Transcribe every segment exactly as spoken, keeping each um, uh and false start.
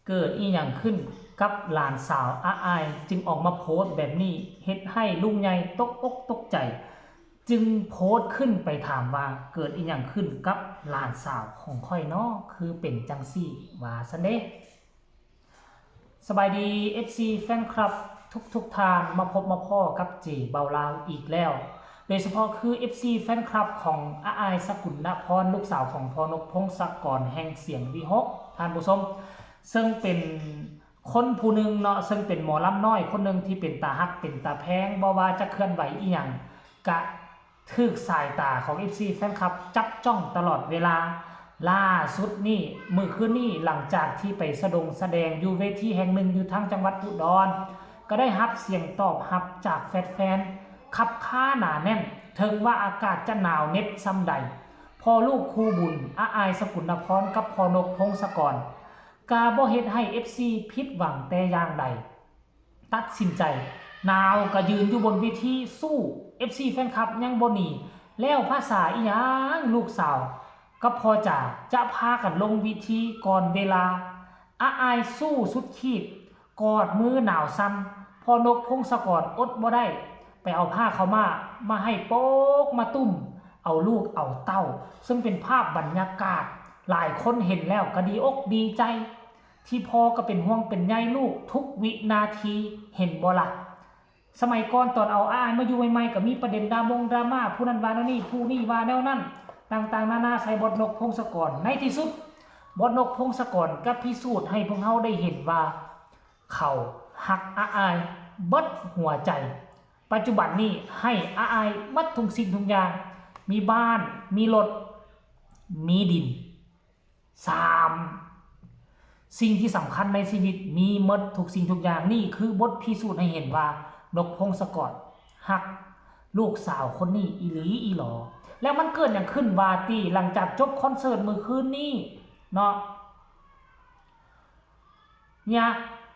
เกิดอีหยังขึ้นกับหลานสาวอ้าย จึงออกมาโพสต์แบบนี้ เฮ็ดให้ลุงใหญ่ตกอกตกใจ จึงโพสต์ขึ้นไปถามว่าเกิดอีหยังขึ้นกับหลานสาวของข้อยน้อ คือเป็นจั่งซี้ ว่าซั้นเด้ สบายดี เอฟซี แฟนคลับทุกๆท่าน มาพบมาพ้อกับเจเบาลาวอีกแล้ว โดยเฉพาะคือ เอฟซี แฟนคลับของอ้ายสกุลนพร ลูกสาวของพ่อนกพงศกรแห่งเสียงวิหก ท่านผู้ชม ซึ่งเป็นคนผู้หนึ่งเนาะ ซึ่งเป็นหมอลำน้อยคนหนึ่งที่เป็นตาฮักเป็นตาแพง บ่ว่าจะเคลื่อนไหวอีหยังกะ ถูกสายตาของ เอฟซี แฟนคลับจับจ้องตลอดเวลา ล่าสุดนี่ มื้อคืนนี้ หลังจากที่ไปสะดงแสดงอยู่เวทีแห่งหนึ่งอยู่ทางจังหวัดอุดร ก็ได้รับเสียงตอบรับจากแฟนๆ คับค้าหนาแน่น เถิงว่าอากาศจะหนาวเหน็บส่ำใด พ่อลูกคู่บุญ อ้ายสกุลนพรกับพ่อนกพงศกร กาบ่เฮ็ดให้ เอฟซี ผิดหวังแต่อย่างใด ตัดสินใจ หนาวก็ยืนอยู่บนเวทีสู้ เอฟซี แฟนคลับยังบ่หนี แล้วภาษาอีหยังลูกสาวกับพ่อจ๋าจะพากันลงเวทีก่อนเวลา อ้ายสู้สุดขีด กอดมือหนาวสั่น พ่อนกพงศกรอดบ่ได้ ไปเอาผ้าขาวม้ามาให้โปกมาตุ้ม เอาลูกเอาเต้า ซึ่งเป็นภาพบรรยากาศ หลายคนเห็นแล้วก็ดีอกดีใจ ที่พ่อก็เป็นห่วงเป็นใยลูกทุกวินาที เห็นบ่ล่ะ สมัยก่อนตอนเอาอ้ายมาอยู่ใหม่ๆ ก็มีประเด็นดราม่งดราม่า ผู้นั้นว่าแนวนี้ ผู้นี้ว่าแนวนั้น ต่างๆ นานาใส่บอสนกพงศกร ในที่สุด บอสนกพงศกรก็พิสูจน์ให้พวกเฮาได้เห็นว่า เขาฮักอ้ายเบิดหัวใจ ปัจจุบันนี้ให้อ้ายหมดทุกสิ่งทุกอย่าง มีบ้าน มีรถ มีดิน สาม สิ่งที่สำคัญในชีวิต มีหมดทุกสิ่งทุกอย่าง นี่คือบทพิสูจน์ให้เห็นว่านกพงศกรฮักลูกสาวคนนี้อีหลีอีหลอ แล้วมันเกิดหยังขึ้นว่าติ หลังจากจบคอนเสิร์ตมื้อคืนนี้เนาะ เนี่ย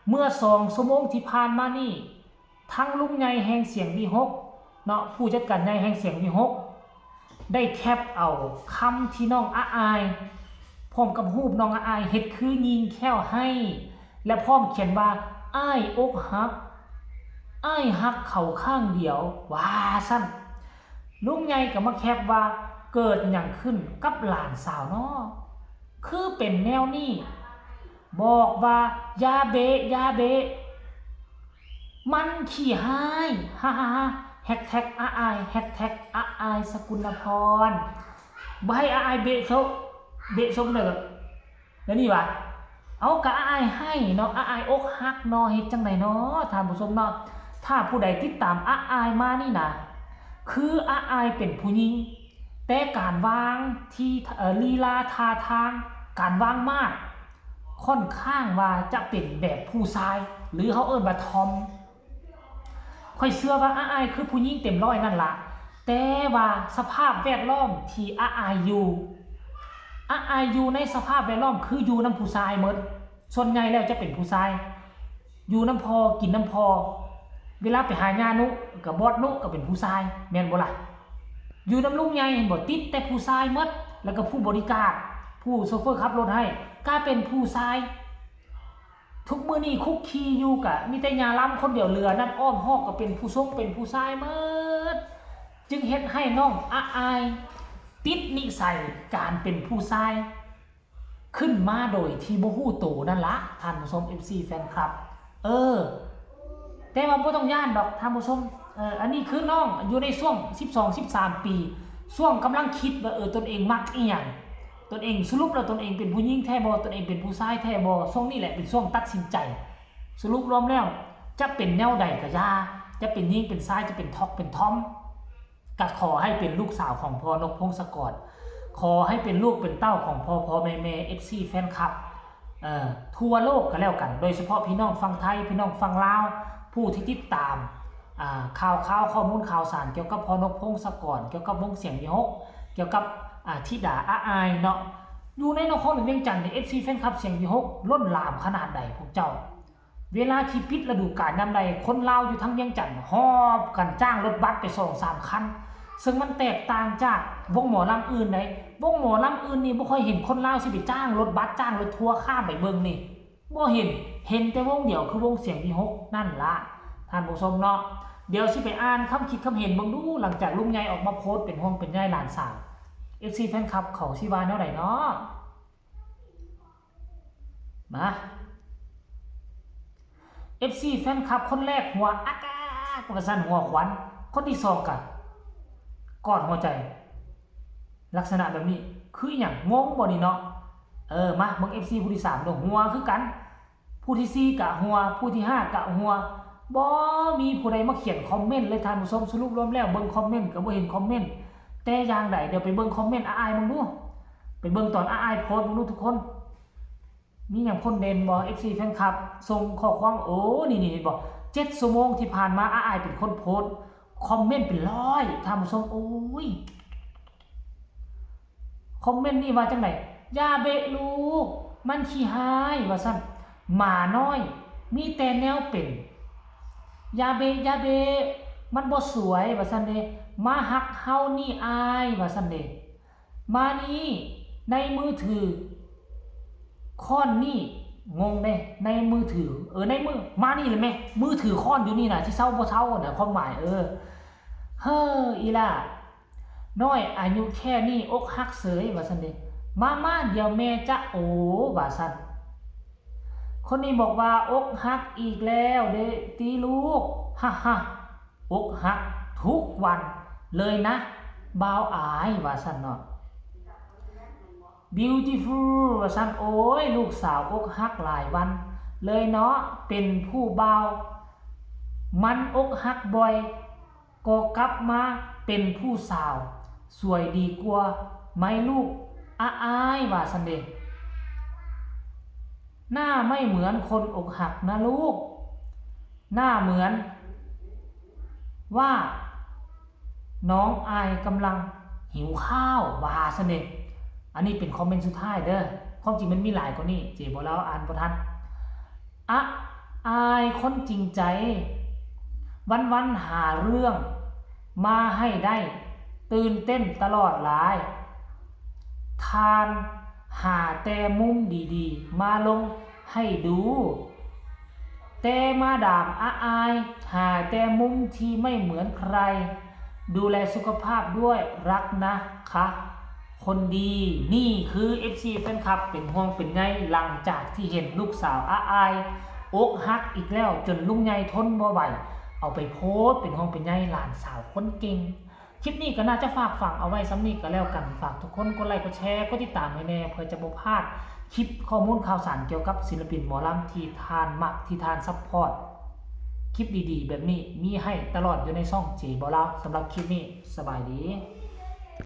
เมื่อสองชั่วโมงที่ผ่านมานี่ ทั้งลุงใหญ่แห่งเสียงวิหกเนาะ ผู้จัดการใหญ่แห่งเสียงวิหก ได้แคปเอาคำที่น้องอ้าย พร้อมกับรูปน้องอ้ายเฮ็ดคือยิงแค้วไห้ และพร้อมเขียนว่า อ้ายอกหัก อ้ายฮักเขาข้างเดียว ว่าซั่น ลุงใหญ่ก็มาแคปว่า เกิดหยังขึ้นกับหลานสาวน้อ คือเป็นแนวนี้ บอกว่า อย่าเบะ อย่าเบะ มันขี้ฮ้าย ฮ่าฮ่าฮ่า แฮชแท็กอ้าย แฮชแท็กอ้ายสกุลนพร บ่ให้อ้ายเบะซบ เบะซบเด้อ แล้วนี่วะ เอากะอ้ายไห้เนาะ อ้ายอกหักเนาะ เฮ็ดจั่งใดเนาะ ท่านผู้ชมเนาะ ถ้าผู้ใดติดตามอ้ายมานี่นะ คืออ้ายเป็นผู้หญิง แต่การวางที่ เอ่อ ลีลาท่าทาง การวางมาด ค่อนข้างว่าจะเป็นแบบผู้ชาย หรือเขาเอิ้นว่าทอม ข้อยเชื่อว่าอ้ายคือผู้หญิงเต็มร้อยนั่นละ แต่ว่าสภาพแวดล้อมที่อ้ายอยู่ อ้ายอยู่ในสภาพแวดล้อมคืออยู่นำผู้ชายหมด ส่วนใหญ่แล้วจะเป็นผู้ชาย อยู่นำพ่อกินนำพ่อ เวลาไปหาย่านุกับบอสนุก็เป็นผู้ชาย แม่นบ่ล่ะ อยู่นำลุงใหญ่เห็นบ่ ติดแต่ผู้ชายหมด แล้วก็ผู้บริการ ผู้โชเฟอร์ขับรถให้ ก็เป็นผู้ชาย ทุกมื้อนี้คุกคีอยู่กะมีแต่ย่าลำคนเดียว เหลือนั้นอ้อมฮอกก็เป็นผู้ชงเป็นผู้ชายหมด จึงเฮ็ดให้น้องอ้ายติดนิสัยการเป็นผู้ชาย ขึ้นมาโดยที่บ่ฮู้โตนั่นละ ท่านผู้ชม เอฟซี แฟนคลับ เออ แต่ว่าบ่ต้องย้านดอกท่านผู้ชม เออ อันนี้คือน้องอยู่ในช่วงสิบสอง สิบสาม ปี ช่วงกำลังคิดว่า เออ ตนเองมักอีหยัง ตนเองสรุปแล้วตนเองเป็นผู้หญิงแท้บ่ ตนเองเป็นผู้ชายแท้บ่ ช่วงนี้แหละเป็นช่วงตัดสินใจ สรุปรวมแล้ว จะเป็นแนวใดก็อย่า จะเป็นหญิงเป็นชาย จะเป็นทอกเป็นทอม ก็ขอให้เป็นลูกสาวของพ่อนกพงศกร ขอให้เป็นลูกเป็นเต้าของพ่อพ่อแม่แม่ เอฟซี แฟนคลับ เอ่อ ทั่วโลกก็แล้วกัน โดยเฉพาะพี่น้องฝั่งไทย พี่น้องฝั่งลาว ผู้ที่ติดตาม อ่า ข่าวข่าวข้อมูลข่าวสารเกี่ยวกับพ่อนกพงศกร เกี่ยวกับวงเสียงวิหก เกี่ยวกับ อ่า ธิดาอ้ายเนาะ อยู่ในนครหลวงเวียงจันทน์เนี่ย เอฟซี แฟนคลับเสียงวิหก ล้นหลามขนาดใดพวกเจ้า เวลาที่ปิดฤดูกาลยามใด คนลาวอยู่ทั้งเวียงจันทน์หอบกันจ้างรถบัสไปสองสามคัน ซึ่งมันแตกต่างจากวงหมอลำอื่นใด วงหมอลำอื่นนี่บ่ค่อยเห็นคนลาวสิไปจ้างรถบัส จ้างรถทัวร์ข้ามไปเบิ่งนี่ บ่เห็น เห็นแต่วงเดียวคือวงเสียงวิหคนั่นละท่านผู้ชมเนาะ เดี๋ยวสิไปอ่านคำคิดคำเห็นเบิ่งดู หลังจากลุงใหญ่ออกมาโพสต์เป็นห่วงเป็นใยหลานสาว เอฟซี แฟนคลับเขาสิว่าแนวใดเนาะ มา เอฟซี แฟนคลับคนแรกหัวอักอักว่าซั่น หัวขวัญ คนที่สองกะกอดหัวใจ ลักษณะแบบนี้คืออหย่าง งงบ่นี่เนาะ เออ มาเบิ่ง เอฟซี ผู้ที่สามเด้อ หัวคือกัน ผู้ที่สี่กะหัว ผู้ที่ห้ากะหัว บ่มีผู้ใดมาเขียนคอมเมนต์เลยท่านผู้ชม สรุปรวมแล้วเบิ่งคอมเมนต์ก็บ่เห็นคอมเมนต์แต่อย่างใด เดี๋ยวไปเบิ่งคอมเมนต์อ้ายๆเบิ่งดู ไปเบิ่งตอนอ้ายๆโพสต์เบิ่งดูทุกคน มีหยังคนเด่นบ่ เอฟซี แฟนคลับ ส่งข้อความ โอ้ นี่ๆ เห็นบ่ เจ็ดชั่วโมงที่ผ่านมาอ้ายๆเป็นคนโพสต์ คอมเมนต์เป็นร้อยท่านผู้ชม โอ้ย คอมเมนต์นี่ว่าจังได อย่าเบะลูก มันขี้ฮ้าย ว่าซั่น หมาน้อย มีแต่แนวเป็น อย่าเบะ อย่าเบะ มันบ่สวย ว่าซั่นเด้ มาฮักเฮานี่อ้าย ว่าซั่นเด้ มานี่ ในมือถือ ค้อนนี่ งงเด้ ในมือถือ เออ ในมือ มานี่เลยแม่ มือถือค้อนอยู่นี่นะ สิเซาบ่เซานะ ความหมาย เออ เฮ้อ อีหล่า น้อยอายุแค่นี้อกหักเสย ว่าซั่นเด้ มา มา เดี๋ยวแม่จะโอ ว่าซั่น คนนี้บอกว่าอกหักอีกแล้วเด้ติลูก ฮ่าฮ่า อกหักทุกวันเลยนะ บ่าวอาย ว่าซั่นเนาะ beautiful ว่าซั่น โอ้ย ลูกสาวอกหักหลายวันเลยเนาะ เป็นผู้บ่าว มันอกหักบ่อย ก็กลับมาเป็นผู้สาว สวยดีกว่าไหมลูก อ้ายอ้าย ว่าซั่นเด้ หน้าไม่เหมือนคนอกหักนะลูก หน้าเหมือนว่าน้องอายกำลังหิวข้าว ว่าซั่นเด้ อันนี้เป็นคอมเมนต์สุดท้ายเด้อ ความจริงมันมีหลายกว่านี้ เจบ่าวลาวอ่านบ่ทัน อะ อายคนจริงใจ วันๆหาเรื่องมาให้ได้ตื่นเต้นตลอดหลาย ท่านหาแต่มุมดีๆ มาลงให้ดู แต่มาดามอะอาย หาแต่มุมที่ไม่เหมือนใคร ดูแลสุขภาพด้วย รักนะคะ คนดี นี่คือ เอฟซี แฟนคลับ เป็นห่วงเป็นใย หลังจากที่เห็นลูกสาวอะอาย อกหักอีกแล้ว จนลุงใหญ่ทนบ่ไหว เอาไปโพสต์เป็นห่วงเป็นใยหลานสาวคนเก่ง คลิปนี้ก็น่าจะฝากฝังเอาไว้ส่ำนี้ก็แล้วกัน ฝากทุกคนกดไลค์ กดแชร์ กดติดตามให้แน่ เพื่อจะบ่พลาดคลิปข้อมูลข่าวสารเกี่ยวกับศิลปินหมอลำที่ท่านมัก ที่ท่านซัพพอร์ต คลิปดีๆแบบนี้มีให้ตลอดอยู่ในช่องเจบ่าวลาว สำหรับคลิปนี้ สบายดี